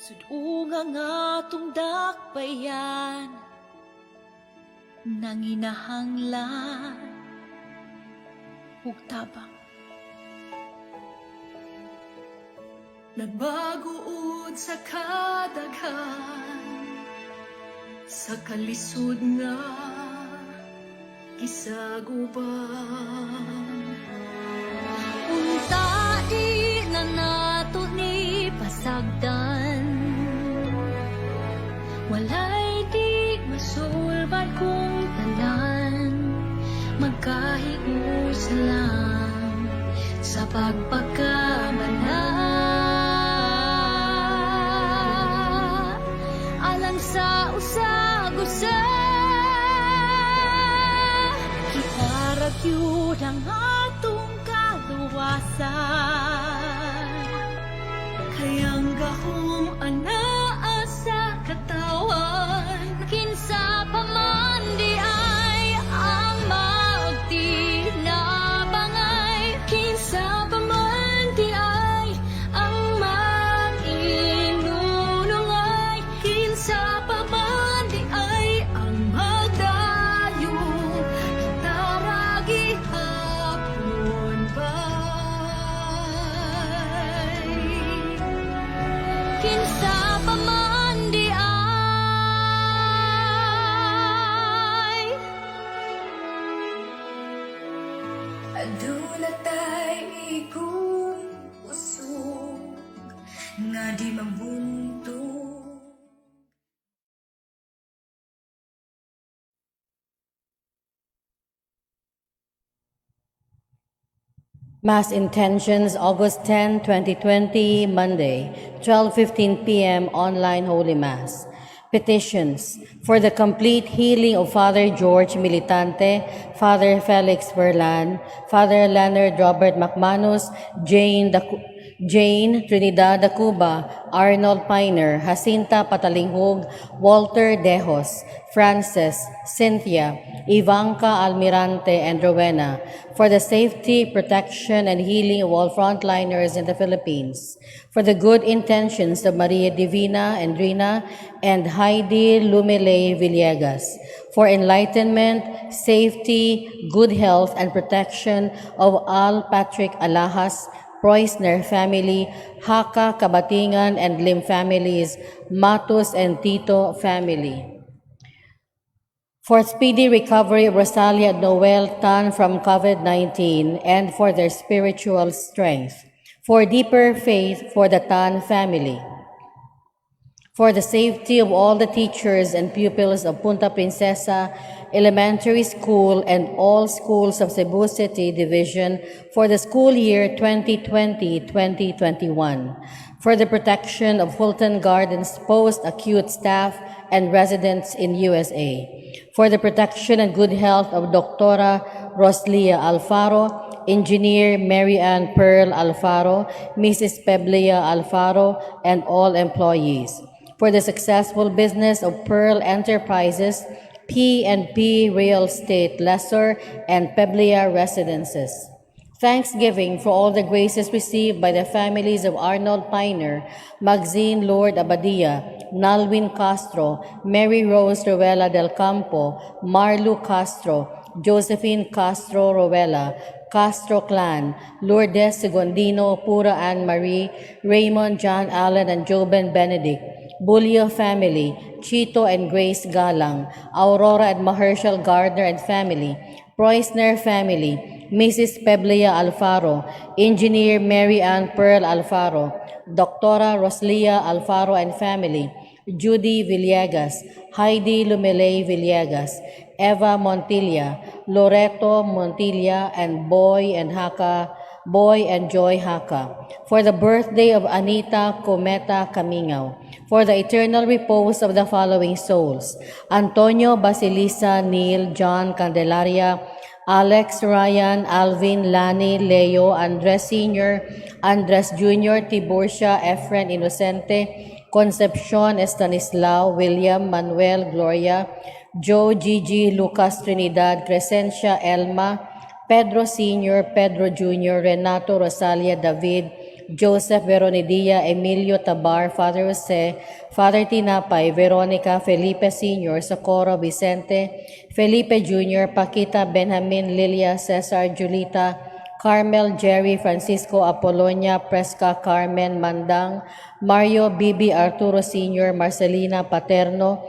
Sud-unga nga atong dakbayan, nanginahanglan ug tabang. Nagbaguod sa kadaghan sa kalisod nga gisagupan. Unta di na nato ni pasagdan. Walay di masulbad kung tanan magkahiusa lang sa pagpakamala alang sa usag-usa. Kita ra gyud ang atong kaluwasan. Kayang gahom anaa sa katawan. Kinsa pa man di ay ang magtinabangay? Kinsa pa man di ay ang mag-inunungay? Kinsa pa man di ay ang magdayo? Kita ra gihapon bay. Kinsa pa man di ay? Aduna tay igong kusog nga di mabuntog. Mass intentions, August 10, 2020, Monday, 12:15 p.m. online Holy Mass. Petitions for the complete healing of Father George Militante, Father Felix Verlan, Father Leonard Robert McManus, Jane Trinidad Acuba, Arnold Piner, Jacinta Patalinghug, Walter Dejos, Frances, Cynthia, Ivanka Almirante, and Rowena, for the safety, protection, and healing of all frontliners in the Philippines, for the good intentions of Maria Divina Andrina and Heidi Lumile Villegas, for enlightenment, safety, good health, and protection of Al Patrick Alahas, Preusner family, Haka, Kabatingan, and Lim families, Matos and Tito family. For speedy recovery of Rosalia and Noel Tan from COVID-19 and for their spiritual strength. For deeper faith for the Tan family. For the safety of all the teachers and pupils of Punta Princesa Elementary School and all schools of Cebu City Division for the school year 2020-2021. For the protection of Fulton Gardens post-acute staff and residents in USA. For the protection and good health of Doctora Roslia Alfaro, Engineer Mary Ann Pearl Alfaro, Mrs. Peblia Alfaro, and all employees. For the successful business of Pearl Enterprises, P&P Real Estate Lessor, and Peblia Residences. Thanksgiving for all the graces received by the families of Arnold Piner, Maxine Lord Abadia, Nalwin Castro, Mary Rose Rowella del Campo, Marlu Castro, Josephine Castro Rowella, Castro Clan, Lourdes Segundino, Pura Ann Marie, Raymond John Allen, and Joben Benedict, Bulio family, Chito and Grace Galang, Aurora and Mahershal Gardner and family, Preusner family, Mrs. Peblia Alfaro, Engineer Mary Ann Pearl Alfaro, Doctora Roslia Alfaro and family, Judy Villegas, Heidi Lumele Villegas, Eva Montilla, Loreto Montilla, and Boy and Joy Haka, for the birthday of Anita Cometa Camingao, for the eternal repose of the following souls: Antonio Basilisa, Neil, John Candelaria, Alex, Ryan, Alvin, Lani, Leo, Andres Sr., Andres Jr., Tiburcia, Efren Inocente, Concepcion, Estanislao, William, Manuel, Gloria, Joe, Gigi, Lucas, Trinidad, Crescencia, Elma, Pedro Sr., Pedro Jr., Renato, Rosalia, David, Joseph Veronidia, Emilio Tabar, Father Jose, Father Tinapay, Veronica, Felipe Sr., Socorro, Vicente, Felipe Jr., Paquita, Benjamin, Lilia, Cesar, Julita, Carmel, Jerry, Francisco, Apolonia, Presca, Carmen, Mandang, Mario, Bibi, Arturo Sr., Marcelina, Paterno,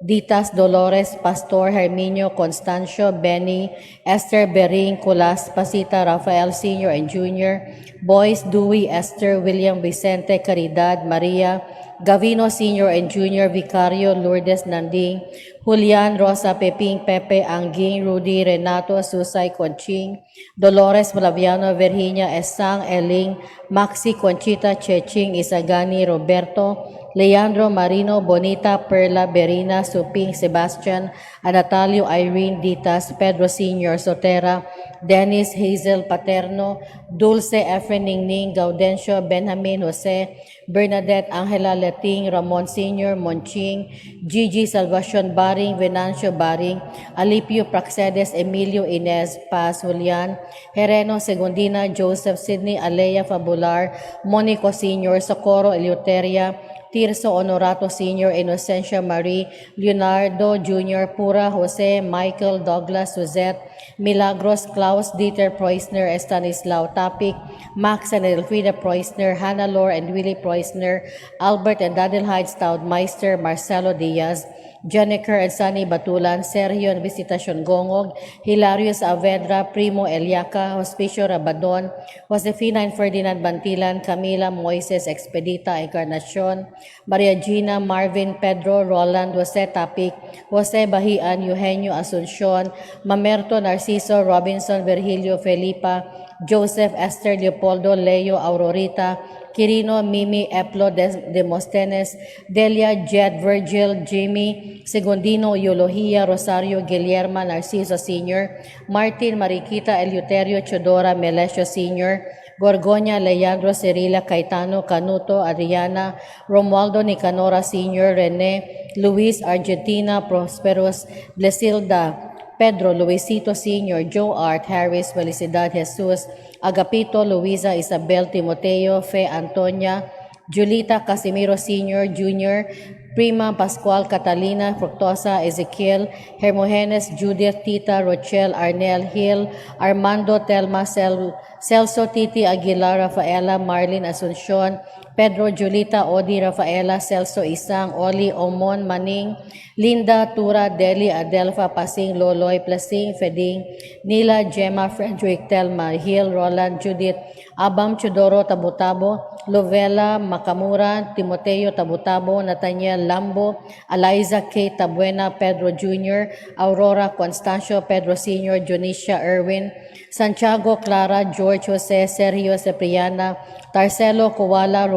Ditas, Dolores, Pastor, Herminio, Constancio, Benny, Esther, Bering, Culas, Pasita, Rafael Sr. and Jr., Boys, Dewey, Esther, William, Vicente, Caridad, Maria, Gavino Sr. and Jr., Vicario, Lourdes, Nanding, Julian, Rosa, Peping, Pepe, Angging, Rudy, Renato, Susay, Conching, Dolores, Flaviano, Virginia, Esang, Eling, Maxi, Conchita, Cheching, Isagani, Roberto, Leandro, Marino, Bonita, Perla, Berina, Suping, Sebastian, Anatalio, Irene, Ditas, Pedro Sr., Sotera, Dennis, Hazel, Paterno, Dulce, Efren, Ningning, Gaudencio, Benjamin, Jose, Bernadette, Angela, Leting, Ramon Sr., Monching, Gigi, Salvacion, Baring, Venancio, Baring, Alipio, Praxedes, Emilio, Inez, Paz, Julian, Hereno, Segundina, Joseph, Sidney, Alea, Fabular, Monico Sr., Socorro, Eleuteria, Tirso Honorato Sr., Inocencia Marie, Leonardo Jr., Pura, Jose, Michael, Douglas, Suzette, Milagros, Klaus, Dieter Preusner, Estanislao Topic, Max and Elfrida Preusner, Hannah Lore and Willie Preusner, Albert and Adelheid Staudmeister, Marcelo Diaz, Jennifer and Sunny Batulan, Sergio and Visitacion Gongog, Hilario Saavedra, Primo Eliaca, Hospicio Rabadon, Josefina and Ferdinand Bantilan, Camila Moises Expedita Encarnacion, Maria Gina, Marvin, Pedro, Roland, Jose Tapic, Jose Bahian, Eugenio Asuncion, Mamerto Narciso, Robinson, Virgilio Felipa, Joseph, Esther, Leopoldo, Leo, Aurorita, Quirino, Mimi, Eplo, Demosthenes, Delia, Jed, Virgil, Jimmy, Segundino, Eulogia, Rosario, Guillerma, Narciso Sr., Martin, Mariquita, Eleuterio, Chodora, Melesio Sr., Gorgonia, Leandro, Cirila, Caetano, Canuto, Adriana, Romualdo, Nicanora Sr., Rene, Luis, Argentina, Prosperos, Blesilda, Pedro, Luisito Sr., Joe Art, Harris, Felicidad, Jesus, Agapito, Luisa, Isabel, Timoteo, Fe, Antonia, Julita, Casimiro Sr., Jr., Prima, Pascual, Catalina, Fructosa, Ezequiel, Hermogenes, Judith, Tita, Rochelle, Arnel, Hill, Armando, Telma, Celso, Titi, Aguilar, Rafaela, Marlin, Asuncion, Pedro, Julita, Odi, Rafaela, Celso, Isang, Oli, Omon, Maning, Linda, Tura, Deli, Adelfa, Pasing, Loloy, Plasing, Feding, Nila, Gemma, Frederick, Telma, Hill, Roland, Judith, Abam, Chudoro, Tabutabo, Lovela, Makamura, Timoteo, Tabutabo, Nathaniel, Lambo, Eliza K. Tabuena, Pedro Jr., Aurora, Constancio, Pedro Sr., Jonicia, Erwin, Santiago, Clara, George, Jose, Sergio, Cipriana, Tarcelo, Kuwala,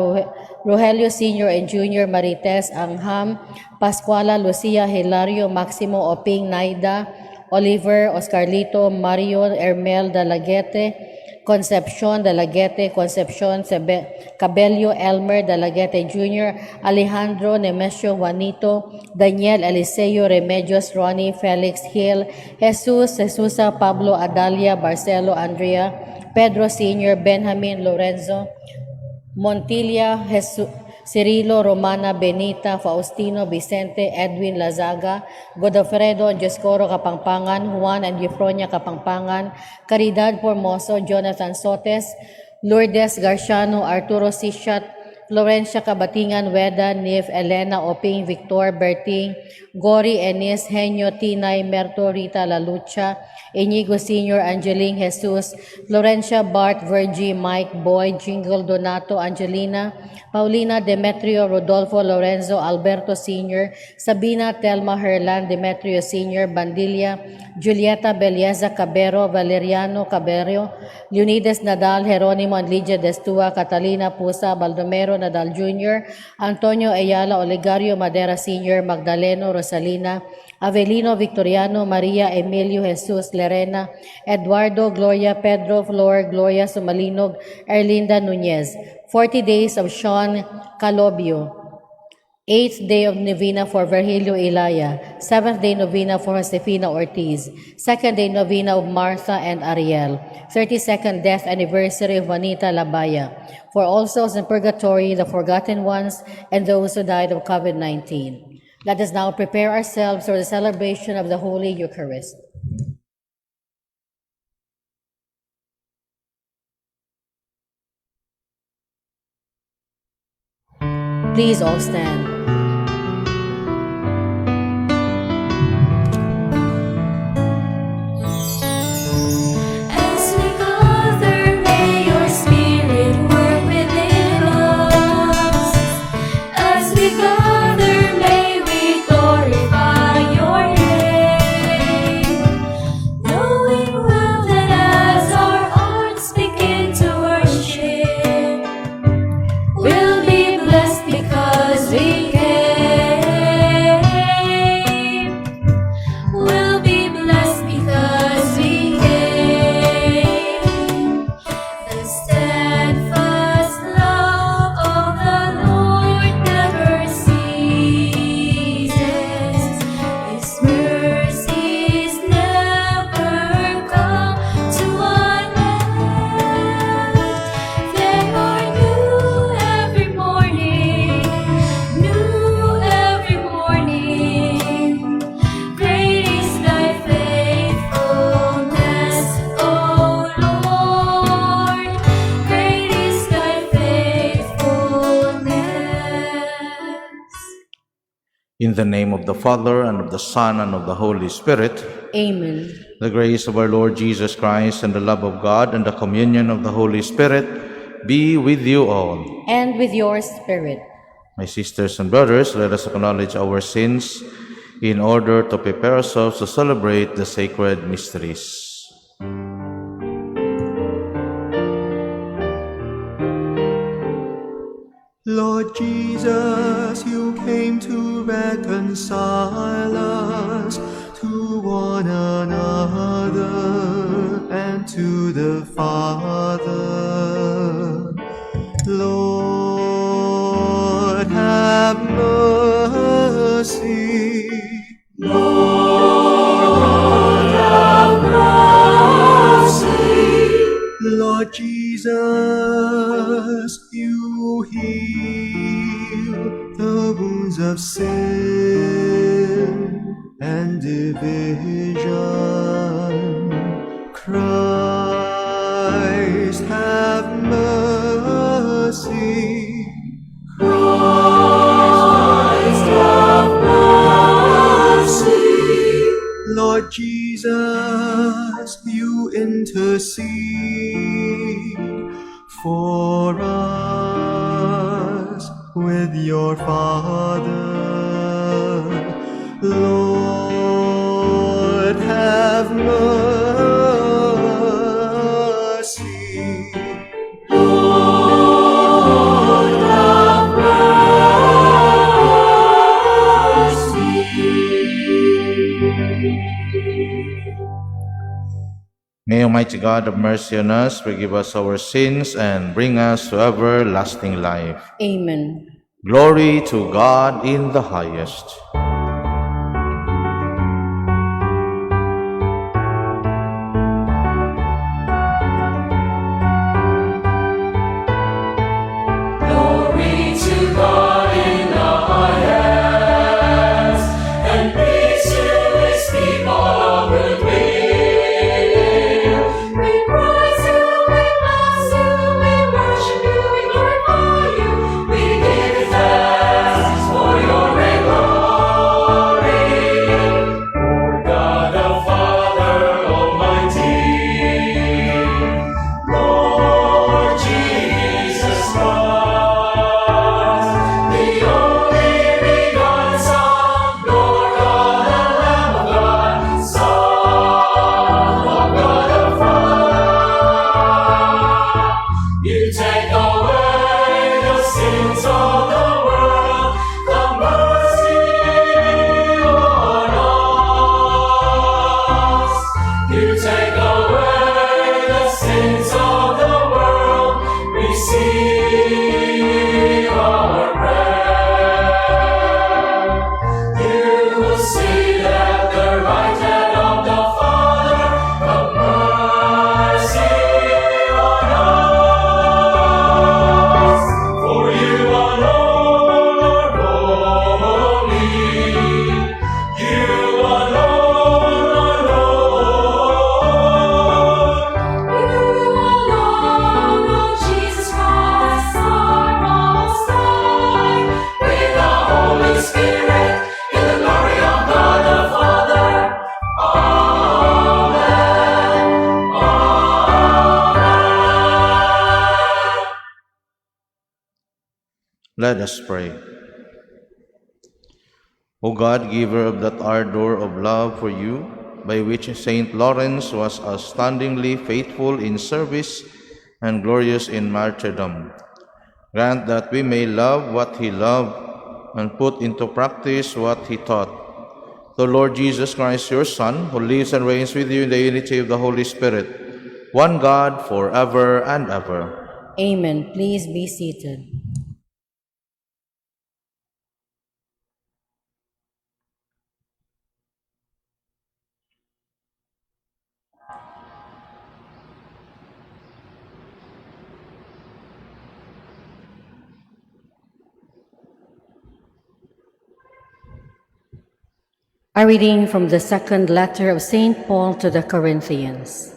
Rogelio Sr. and Jr., Marites, Angham, Pascuala, Lucia, Hilario, Maximo, Oping, Naida, Oliver, Oscarlito, Mario, Ermel, Dalaguete, Concepcion, Dalaguete, Concepcion, Cabello, Elmer, Dalaguete Jr., Alejandro, Nemesio, Juanito, Daniel, Eliseo, Remedios, Ronnie, Felix, Hill, Jesus, Jesusa, Pablo, Adalia, Barcelo, Andrea, Pedro Sr., Benjamin, Lorenzo, Montilla, Jesus, Cirilo, Romana, Benita, Faustino, Vicente, Edwin, Lazaga, Godofredo, Dioscoro, Kapangpangan, Juan and Eufronia Kapangpangan, Caridad Formoso, Jonathan Sotes, Lourdes Garciano, Arturo Sishat, Florencia Kabatingan, Weda, Nif, Elena, Oping, Victor, Berting, Gori, Enis, Henyo, Tinay, Merto, Rita, Lalucha, Inigo Sr., Angeline, Jesus, Florencia, Bart, Virgie, Mike, Boy, Jingle, Donato, Angelina, Paulina, Demetrio, Rodolfo, Lorenzo, Alberto Sr., Sabina, Telma, Herlan, Demetrio Sr., Bandilia, Julieta, Belleza, Cabero, Valeriano, Cabero, Leonidas Nadal, Geronimo and Lydia Destua, Catalina Pusa, Baldomero Nadal Jr., Antonio Ayala, Olegario Madera Sr., Magdaleno, Rosalina, Avelino Victoriano, Maria Emilio Jesus Lerena, Eduardo, Gloria, Pedro, Flor, Gloria Sumalinog, Erlinda Nunez. 40 days of Sean Calobio. Eighth day of novena for Virgilio Ilaya, seventh day novena for Josefina Ortiz, second day novena of Martha and Ariel, 32nd death anniversary of Juanita Labaya, for all souls in purgatory, the forgotten ones, and those who died of COVID-19. Let us now prepare ourselves for the celebration of the Holy Eucharist. Please all stand. As we gather, may your spirit work within us. As we gather, may we glorify your name. Knowing well that as our hearts begin to worship, we'll be blessed because we came. We'll be blessed because we came. The steadfast love of the Lord never ceases. His mercies never come to an end. They are new every morning, new every morning. Great is thy faithfulness, O Lord. Great is thy faithfulness. In the name of the Father, and of the Son, and of the Holy Spirit, Amen. The grace of our Lord Jesus Christ, and the love of God, and the communion of the Holy Spirit be with you all. And with your spirit. My sisters and brothers, let us acknowledge our sins in order to prepare ourselves to celebrate the sacred mysteries. Lord Jesus, you came to reconcile us to one another and to the Father. Lord, have mercy. Lord, have mercy. Lord Jesus, you heal the wounds of sin and division. Christ, have mercy. Christ, have mercy. Lord Jesus, you intercede for us with your Father. Lord, have mercy. Lord, have mercy. May Almighty God have mercy on us, forgive us our sins, and bring us to everlasting life. Amen. Glory to God in the highest. Glory to God in the highest, and peace to His people of good will. We praise you, we bless you, we worship you, we glorify you. We give you thanks for your great love. Let us pray. O God, giver of that ardor of love for you, by which Saint Lawrence was astoundingly faithful in service and glorious in martyrdom, grant that we may love what he loved and put into practice what he taught. The Lord Jesus Christ, your Son, who lives and reigns with you in the unity of the Holy Spirit, one God, forever and ever. Amen. Please be seated. A reading from the second letter of St. Paul to the Corinthians.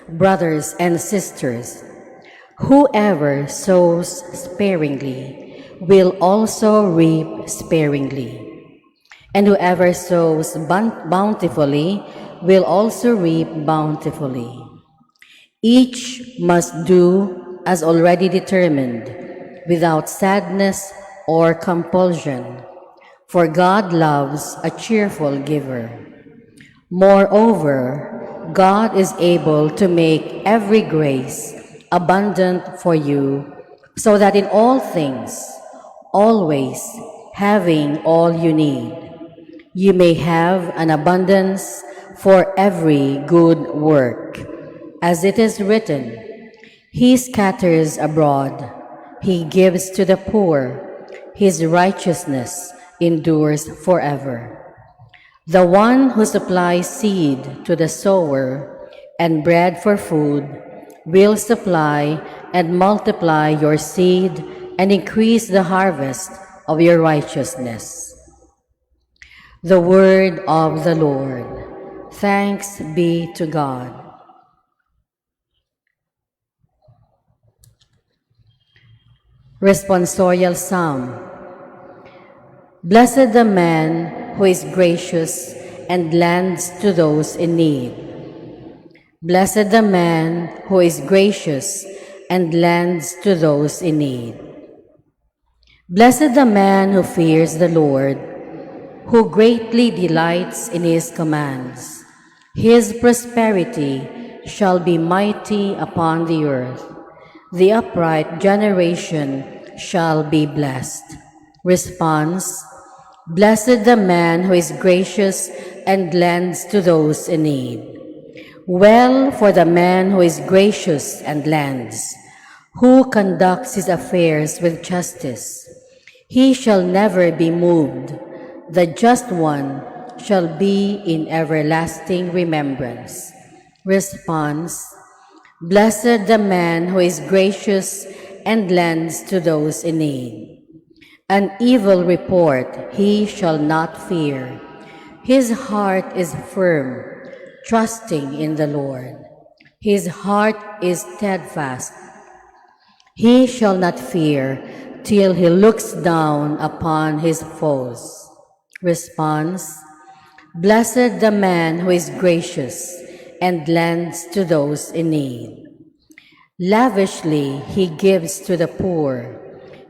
Brothers and sisters, whoever sows sparingly will also reap sparingly, and whoever sows bountifully will also reap bountifully. Each must do as already determined, without sadness or compulsion, for God loves a cheerful giver. Moreover, God is able to make every grace abundant for you, so that in all things, always having all you need, you may have an abundance for every good work. As it is written, "He scatters abroad, He gives to the poor, His righteousness endures forever." The one who supplies seed to the sower and bread for food will supply and multiply your seed and increase the harvest of your righteousness. The word of the Lord. Thanks be to God. Responsorial Psalm. Blessed the man who is gracious and lends to those in need. Blessed the man who is gracious and lends to those in need. Blessed the man who fears the Lord, who greatly delights in his commands. His prosperity shall be mighty upon the earth. The upright generation shall be blessed. Response: Blessed the man who is gracious and lends to those in need. Well for the man who is gracious and lends, who conducts his affairs with justice. He shall never be moved. The just one shall be in everlasting remembrance. Response: Blessed the man who is gracious and lends to those in need. An evil report he shall not fear. His heart is firm, trusting in the Lord. His heart is steadfast. He shall not fear till he looks down upon his foes. Response: Blessed the man who is gracious and lends to those in need. Lavishly he gives to the poor.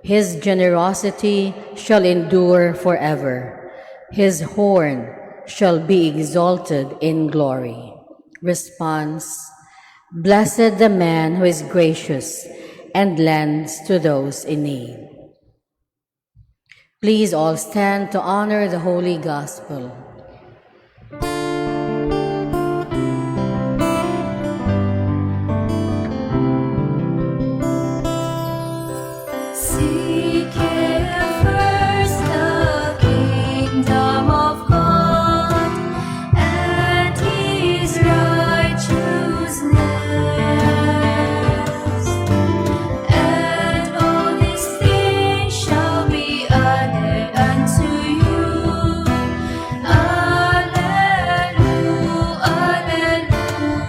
His generosity shall endure forever. His horn shall be exalted in glory. Response: Blessed the man who is gracious and lends to those in need. Please all stand to honor the Holy Gospel. Seek ye first the kingdom of God and His righteousness, and all these things shall be added unto you. Alleluia, Alleluia.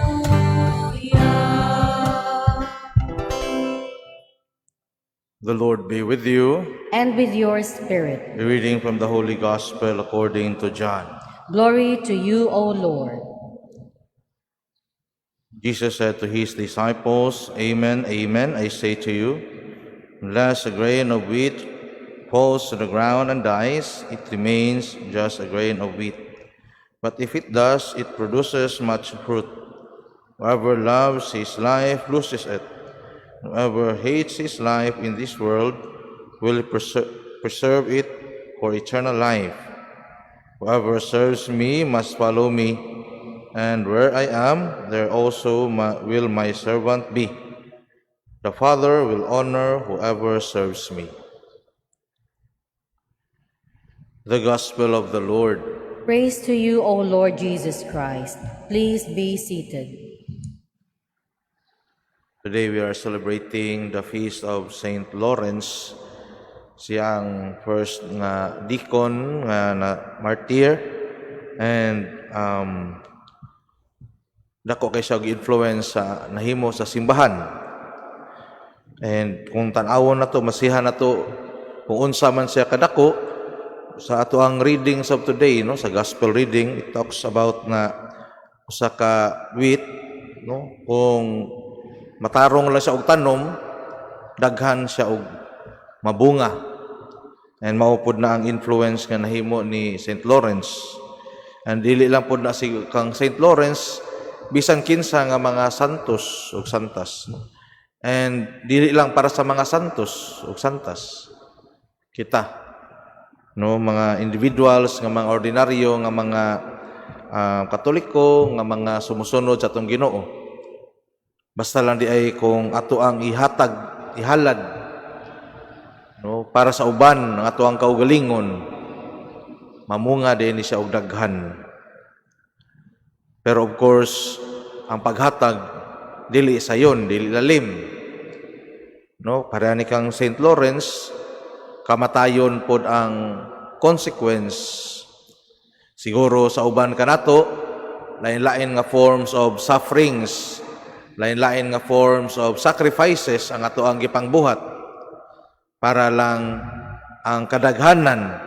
The Lord be with you. And with your spirit. A reading from the Holy Gospel according to John. Glory to you, O Lord. Jesus said to his disciples, "Amen, amen, I say to you, unless a grain of wheat falls to the ground and dies, it remains just a grain of wheat. But if it does, it produces much fruit. Whoever loves his life loses it. Whoever hates his life in this world will preserve it for eternal life. Whoever serves me must follow me, and where I am, there also will my servant be. The Father will honor whoever serves me. The Gospel of the Lord. Praise to you, O Lord Jesus Christ. Please be seated. Today we are celebrating the feast of Saint Lawrence. Siya ang first nga deacon nga na martyr and dako kay siya og influence sa nahimo sa simbahan. And kung tan-awon nato, masihan nato kung unsa man siya kadako sa ato ang readings of today, no, sa gospel reading, it talks about na usa ka wheat, no, kung matarong lang siya og tanom, daghan siya og mabunga. And mao pod na ang influence nga nahimo ni St. Lawrence. And dili lang pod na si kang St. Lawrence, bisan kinsa nga mga santos ug santas, no? And dili lang para sa mga santos ug santas. Kita, no, mga individuals nga mga ordinaryo nga mga Katoliko nga mga sumusunod sa atong Ginoo. Basta lang diay kung ato ang ihatag, ihalad, no, para sa uban ang ato ang kaugalingon, mamunga din ni siya og daghan. Pero of course, ang paghatag dili sayon, dili lalim. No, para ni kang St. Lawrence, kamatayon pod ang consequence. Siguro sa uban kanato, lain-lain nga forms of sufferings, lain-lain nga forms of sacrifices ang ato ang gipangbuhat para lang ang kadaghanan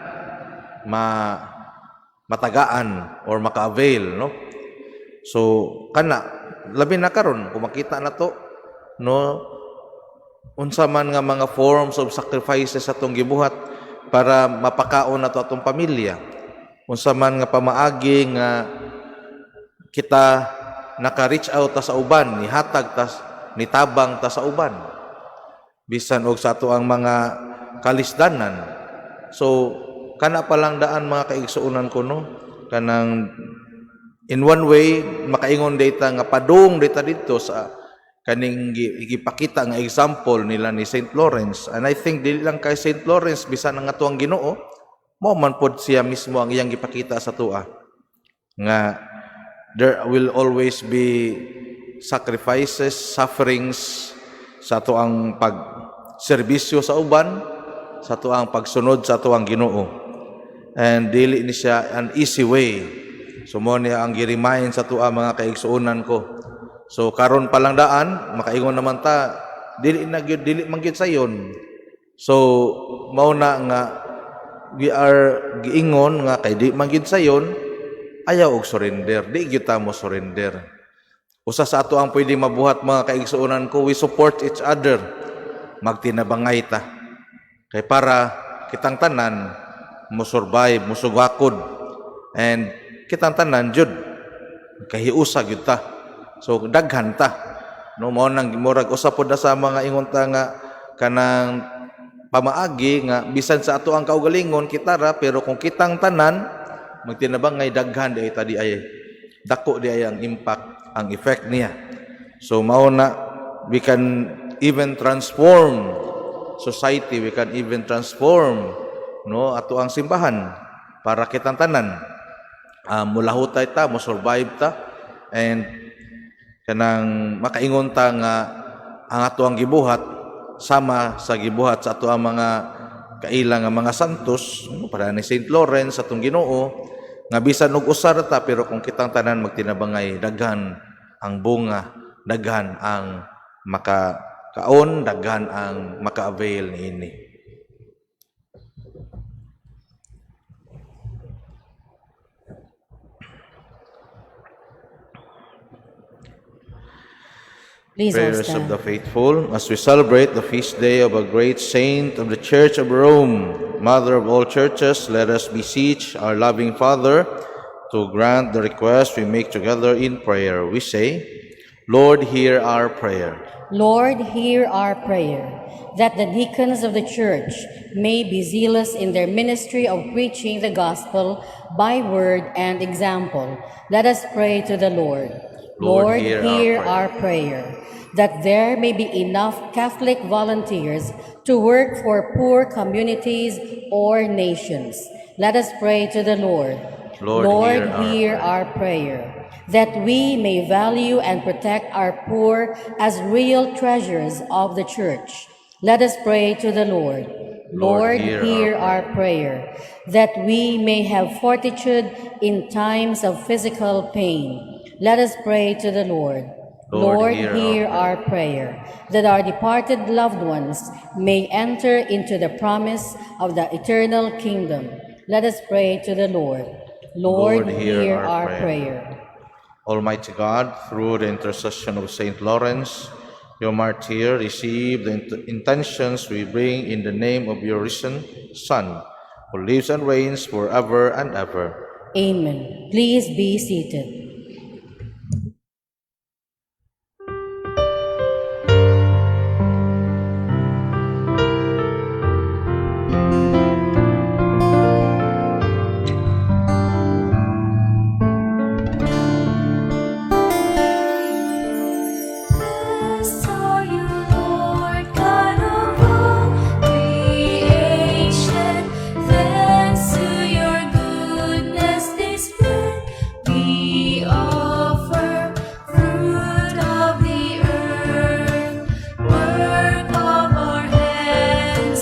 matagaan or maka-avail, no? So kana labi na karon kung makita na to, no, unsa man nga mga forms of sacrifices atong gibuhat para mapakaon nato atong pamilya, unsa man nga pamaagi nga kita naka-reach out ta sa uban, nihatag ta, nitabang ta sa uban, bisan og sa ato ang mga kalisdanan. So kana pa lang daan, mga kaigsuonan ko, no, kanang in one way makaingon data nga padung data dito sa kaning gipakita nga example nila ni St. Lawrence. And I think dili lang kay St. Lawrence, bisan ang atuang Ginoo, mao man pod siya mismo ang iyang gipakita sa tua nga there will always be sacrifices, sufferings sa ato ang pagserbisyo sa uban, sa ato ang pagsunod sa ato ang Ginoo. And dili ni siya an easy way. So mo niya ang gi-remind sa tua, mga kaigsuonan ko. So karon pa lang daan makaingon naman ta, dili na gyud, dili man gyud sayon. So mao na nga we are giingon nga kay di man gyud sayon, ayaw og surrender. Di gyud ta mo surrender. Usa sa ato ang pwede mabuhat, mga kaigsuonan ko, we support each other. Magtinabangay ta. Kay para kitang tanan mo survive, mo sugakod. And kitang tanan jud kahiusa gyud ta. So daghan ta. No, mao nang murag usa pod na sa mga ingon ta nga kanang pamaagi nga bisan sa ato ang kaugalingon kita ra, pero kung kitang tanan magtinabangay, daghan di ay ta di ay dako di ay ang impact, ang effect niya. So mao na we can even transform society, we can even transform, no, ato ang simbahan para kitang tanan mulahutay ta, mo survive ta, and kanang makaingon ta nga ang ato ang gibuhat sama sa gibuhat sa ato ang mga kaila nga mga santos, no, para ni Saint Lawrence, atong Ginoo, nga bisan og usa ra ta, pero kung kitang tanan magtinabangay, daghan ang bunga, daghan ang makakaon, daghan ang maka-avail niini. Please all Prayers of stand. The faithful as we celebrate the feast day of a great saint of the Church of Rome. Mother of all churches, let us beseech our loving Father to grant the request we make together in prayer. We say, Lord, hear our prayer. Lord, hear our prayer, that the deacons of the church may be zealous in their ministry of preaching the gospel by word and example. Let us pray to the Lord. Lord, hear our hear prayer. Our prayer, that there may be enough Catholic volunteers to work for poor communities or nations. Let us pray to the Lord. Lord, hear our hear our prayer, that we may value and protect our poor as real treasures of the church. Let us pray to the Lord. Lord, Lord, hear hear our our prayer, that we may have fortitude in times of physical pain. Let us pray to the Lord. Lord, Lord, hear hear our our prayer, that our departed loved ones may enter into the promise of the eternal kingdom. Let us pray to the Lord. Lord, Lord, hear hear our our prayer. prayer. Almighty God, through the intercession of Saint Lawrence, your martyr, receive the intentions we bring in the name of your risen Son, who lives and reigns forever and ever. Amen. Please be seated. Blessed are you, Lord God of all creation. Thanks to your goodness, this bread we offer, fruit of the earth, work of our hands.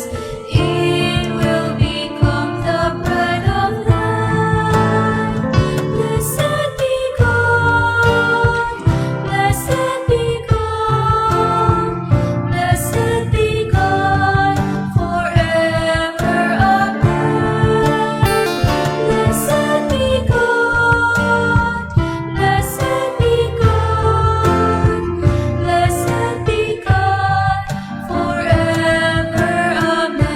It will become the bread of life. Blessed be God, blessed be God, blessed be God forever. Amen. Blessed be God, blessed be God, blessed be God forever. Amen.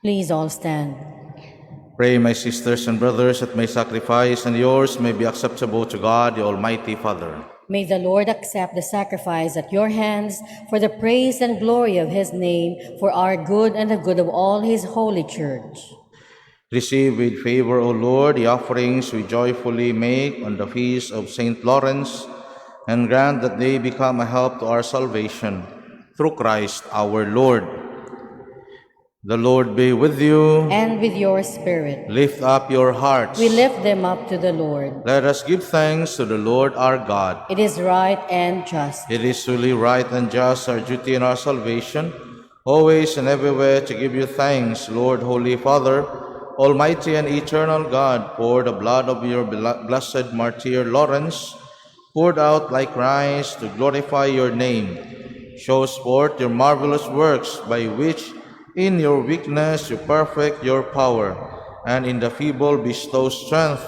Please all stand. Pray, my sisters and brothers, that my sacrifice and yours may be acceptable to God, the Almighty Father. May the Lord accept the sacrifice at your hands for the praise and glory of his name, for our good and the good of all his holy church. Receive with favor, O Lord, the offerings we joyfully make on the feast of Saint Lawrence, and grant that they become a help to our salvation through Christ our Lord. The Lord be with you. And with your spirit, Lift up your hearts. We lift them up to the Lord. Let us give thanks to the Lord our God. It is right and just. It is truly right and just, our duty and our salvation, always and everywhere to give you thanks, Lord, Holy Father, Almighty and eternal God, for the blood of your blessed martyr Lawrence, poured out like rice to glorify your name, shows forth your marvelous works by which in your weakness you perfect your power, and in the feeble bestow strength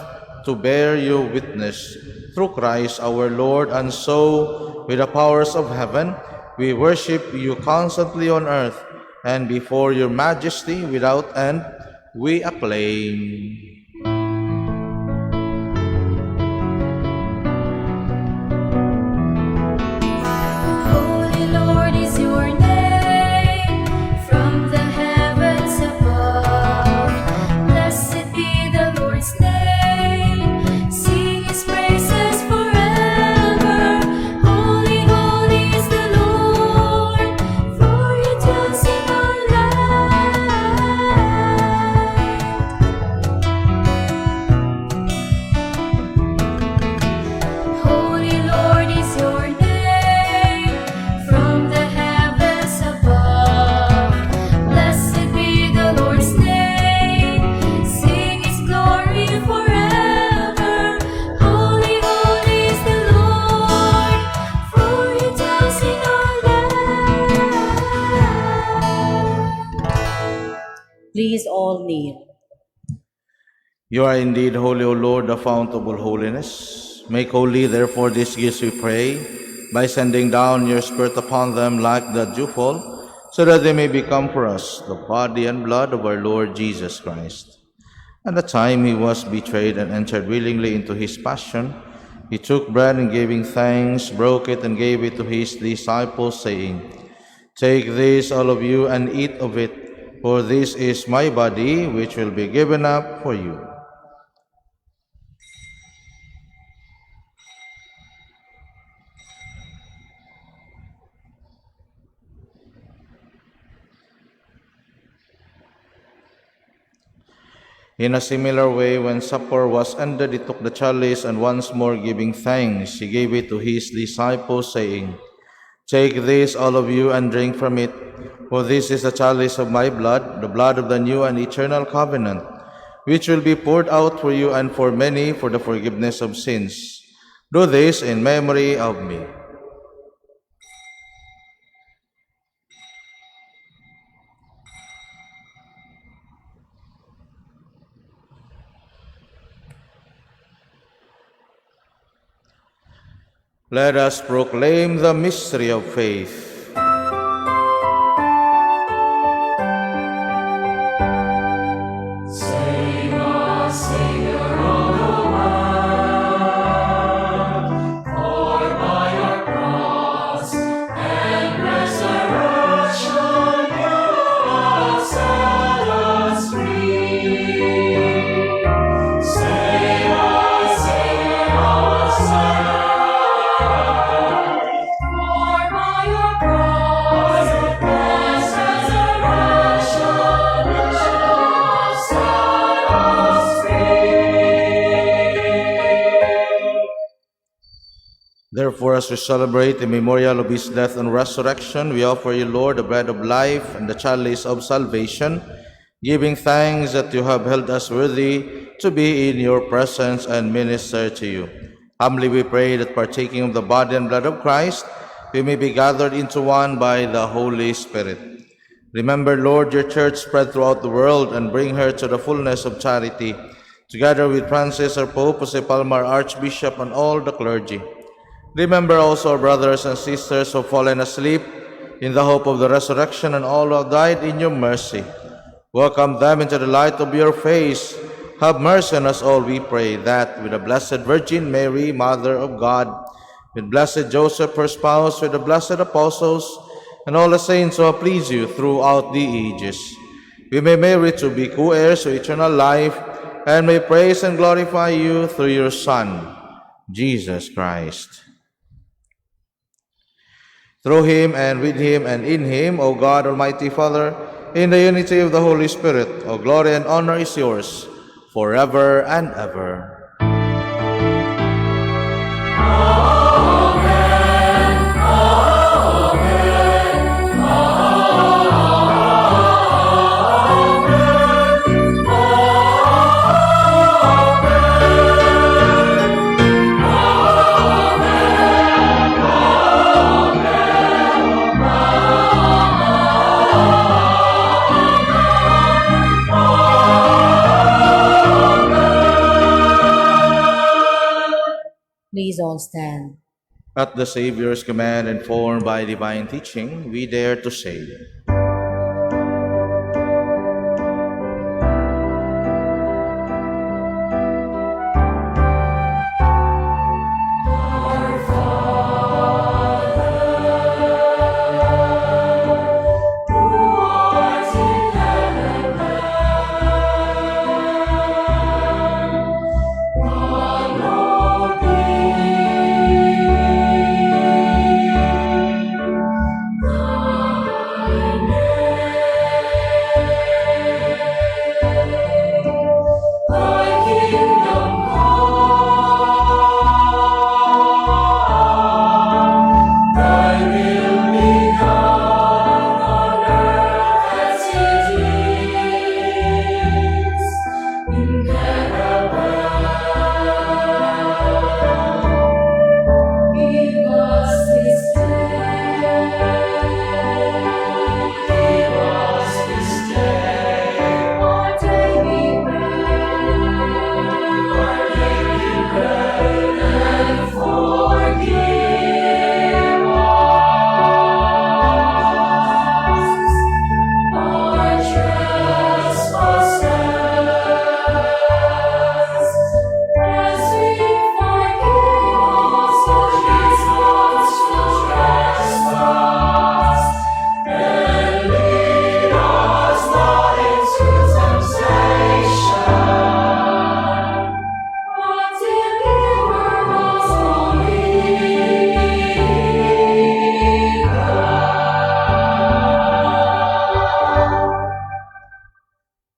to bear you witness through Christ our Lord. And so, with the powers of heaven, we worship you constantly on earth, and before your majesty without end, we acclaim. Holy Lord is your name from the heavens above. Blessed be the Lord's name. Sing his praises forever. Holy, holy is the Lord, for he dwells in our land. Holy Lord is your name from the heavens above. Blessed be the Lord's name. Sing his glory forever. Holy, holy is the Lord, for he dwells in our land. Please all kneel. You are indeed holy, O Lord, the fount of all holiness. Make holy, therefore, these gifts, we pray, by sending down your Spirit upon them like the dewfall, so that they may become for us the body and blood of our Lord Jesus Christ. At the time he was betrayed and entered willingly into his passion, he took bread and, giving thanks, broke it and gave it to his disciples, saying, "Take this, all of you, and eat of it, for this is my body, which will be given up for you." In a similar way, when supper was ended, he took the chalice and, once more giving thanks, he gave it to his disciples, saying, "Take this, all of you, and drink from it, for this is the chalice of my blood, the blood of the new and eternal covenant, which will be poured out for you and for many for the forgiveness of sins. Do this in memory of me." Let us proclaim the mystery of faith. Save us, Savior of the world, for by your cross and resurrection you have set us free. Save us, Savior of sinners, for by your cross and resurrection you have set us free. Therefore, as we celebrate the memorial of his death and resurrection, we offer you, Lord, the bread of life and the chalice of salvation, giving thanks that you have held us worthy to be in your presence and minister to you. Humbly we pray that, partaking of the body and blood of Christ, we may be gathered into one by the Holy Spirit. Remember, Lord, your church spread throughout the world and bring her to the fullness of charity, together with Francis, our Pope, Jose Palmar, Archbishop, and all the clergy. Remember also our brothers and sisters who have fallen asleep in the hope of the resurrection and all who have died in your mercy. Welcome them into the light of your face. Have mercy on us all, we pray, that with the Blessed Virgin Mary, Mother of God, with blessed Joseph, her spouse, with the blessed apostles, and all the saints who have pleased you throughout the ages, we may merit to be co-heirs to eternal life, and may praise and glorify you through your Son, Jesus Christ. Through him and with him and in him, O God, Almighty Father, in the unity of the Holy Spirit, all glory and honor is yours forever and ever. Please all stand. At the Savior's command and formed by divine teaching, we dare to say, Who art in heaven, hallowed be thy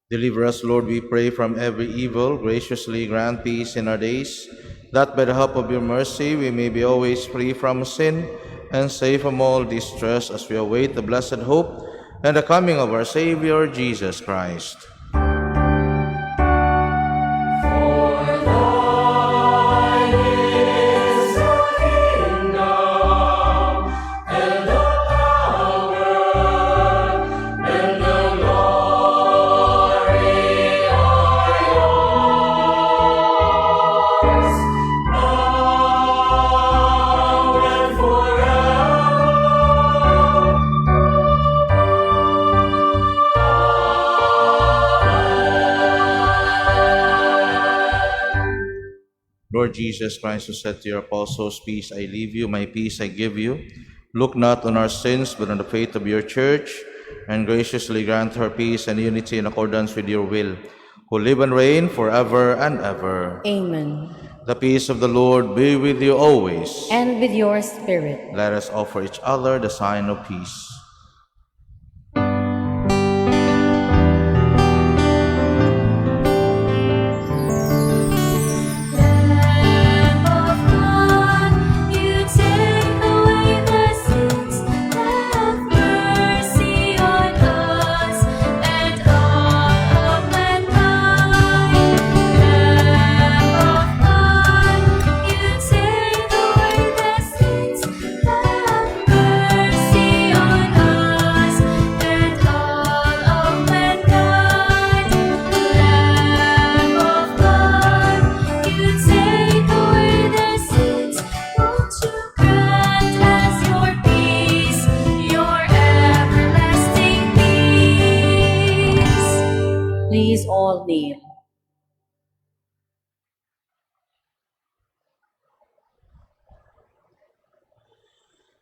Deliver us, Lord, we pray, from every evil. Graciously grant peace in our days, that by the help of your mercy we may be always free from sin and safe from all distress as we await the blessed hope and the coming of our Savior, Jesus Christ. For thine is the kingdom, and the power, and the glory are yours, now and forever. Lord Jesus Christ, who said to your apostles, "Peace I leave you, my peace I give you," look not on our sins, but on the faith of your church, and graciously grant her peace and unity in accordance with your will, who live and reign forever and ever. Amen. The peace of the Lord be with you always. And with your spirit. Let us offer each other the sign of peace. Lamb of God, you take away the sins, have mercy on us and all of mankind. Lamb of God, you take away the sins, have mercy on us and all of mankind. Lamb of God, you take away the sins. Won't you grant us your peace, your everlasting peace? Please all kneel.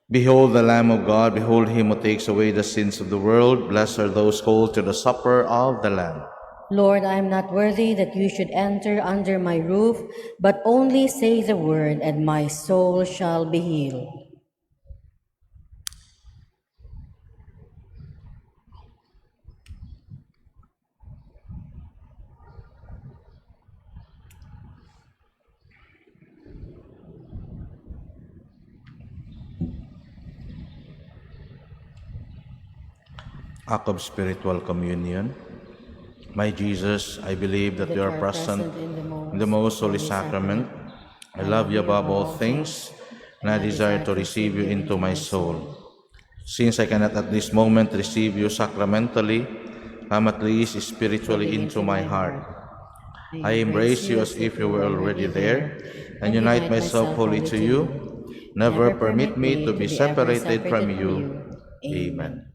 Behold the Lamb of God, behold him who takes away the sins of the world. Blessed are those called to the supper of the Lamb. Lord, I am not worthy that you should enter under my roof, but only say the word, and my soul shall be healed. Act of spiritual communion. My Jesus, I believe that you are present in the most holy sacrament. I love you above all things, and I desire to receive you into my soul. Since I cannot at this moment receive you sacramentally, come at least spiritually into my heart. I embrace you as if you were already there, and unite myself wholly to you. Never permit me to be separated from you. Amen.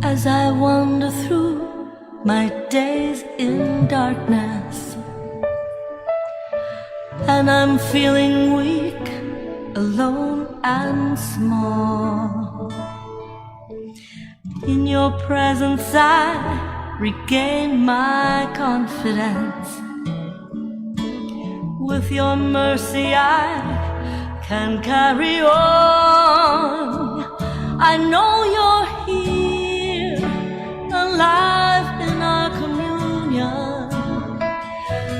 As I wander through my days in darkness, and I'm feeling weak, alone, and small. In your presence, I regain my confidence. With your mercy, I can carry on. I know you're here, alive in our communion.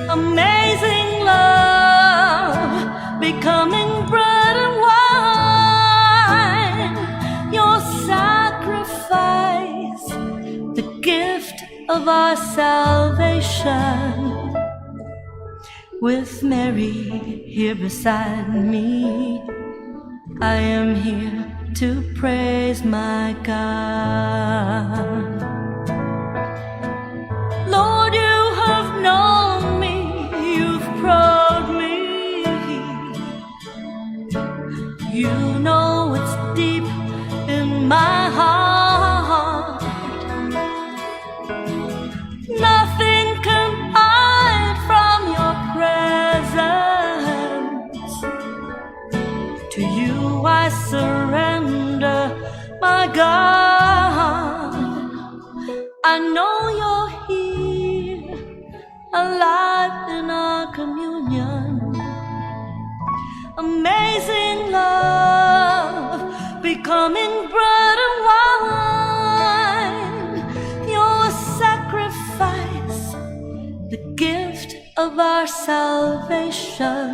Amazing love, becoming bread and wine. Your sacrifice, the gift of our salvation. With Mary here beside me, I am here to praise my God. Lord, you have known me, you've probed me. You know what's deep in my heart. Nothing can hide from your presence. To you I surrender God. I know you're here, alive in our communion. Amazing love, becoming bread and wine. Your sacrifice, the gift of our salvation.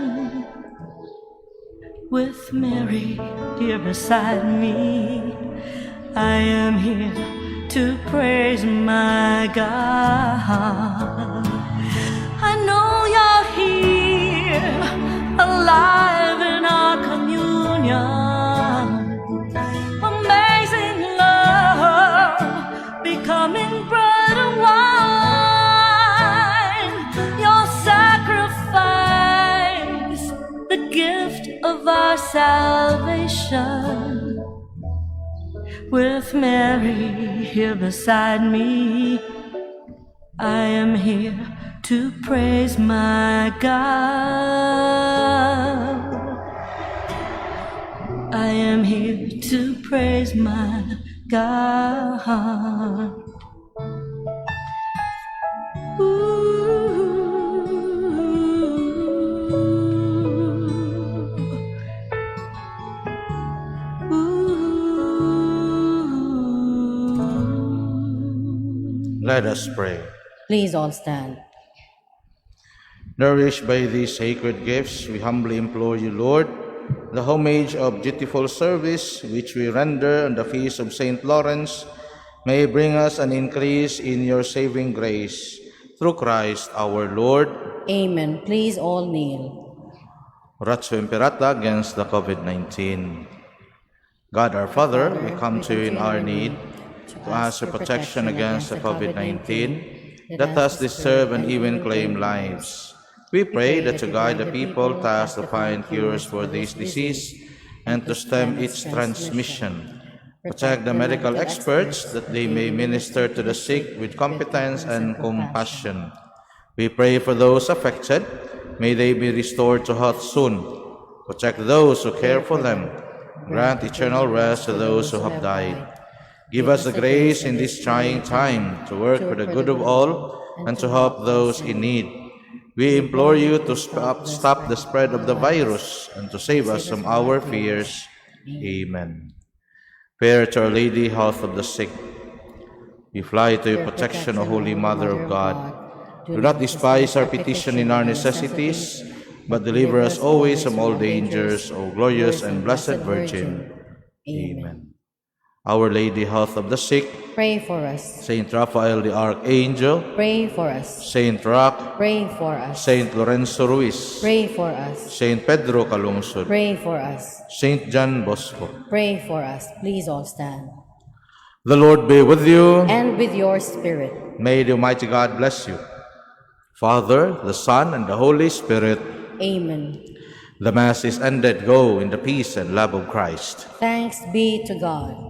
With Mary here beside me, I am here to praise my God. I know you're here, alive in our communion. Amazing love, becoming bread and wine. Your sacrifice, the gift of our salvation. With Mary here beside me, I am here to praise my God. I am here to praise my God. Ooh. Ooh. Let us pray. Please all stand. Nourished by these sacred gifts, we humbly implore you, Lord, the homage of dutiful service which we render on the feast of Saint Lawrence may bring us an increase in your saving grace. Through Christ our Lord. Amen. Please all kneel. Oratio Imperata against the COVID-19. God our Father, we come to you in our need to ask your protection against the COVID-19 that has disturbed and even claimed lives. We pray that you guide the people tasked to find cures for this disease and to stem its transmission. Protect the medical experts that they may minister to the sick with competence and compassion. We pray for those affected. May they be restored to health soon. Protect those who care for them. Grant eternal rest to those who have died. Give us the grace in this trying time to work for the good of all and to help those in need. We implore you to stop the spread of the virus and to save us from our fears. Amen. Prayer to Our Lady, Health of the Sick. We fly to your protection, O Holy Mother of God. Do not despise our petition in our necessities, but deliver us always from all dangers, O glorious and blessed Virgin. Amen. Our Lady, Health of the Sick, Pray for us. Saint Raphael the Archangel, Pray for us. Saint Roch, Pray for us. Saint Lorenzo Ruiz, Pray for us. Saint Pedro Calungsod, Pray for us. Saint John Bosco. Pray for us. Please all stand. The Lord be with you. And with your spirit. May the Almighty God bless you. Father, the Son, and the Holy Spirit. Amen. The Mass is ended. Go in the peace and love of Christ. Thanks be to God.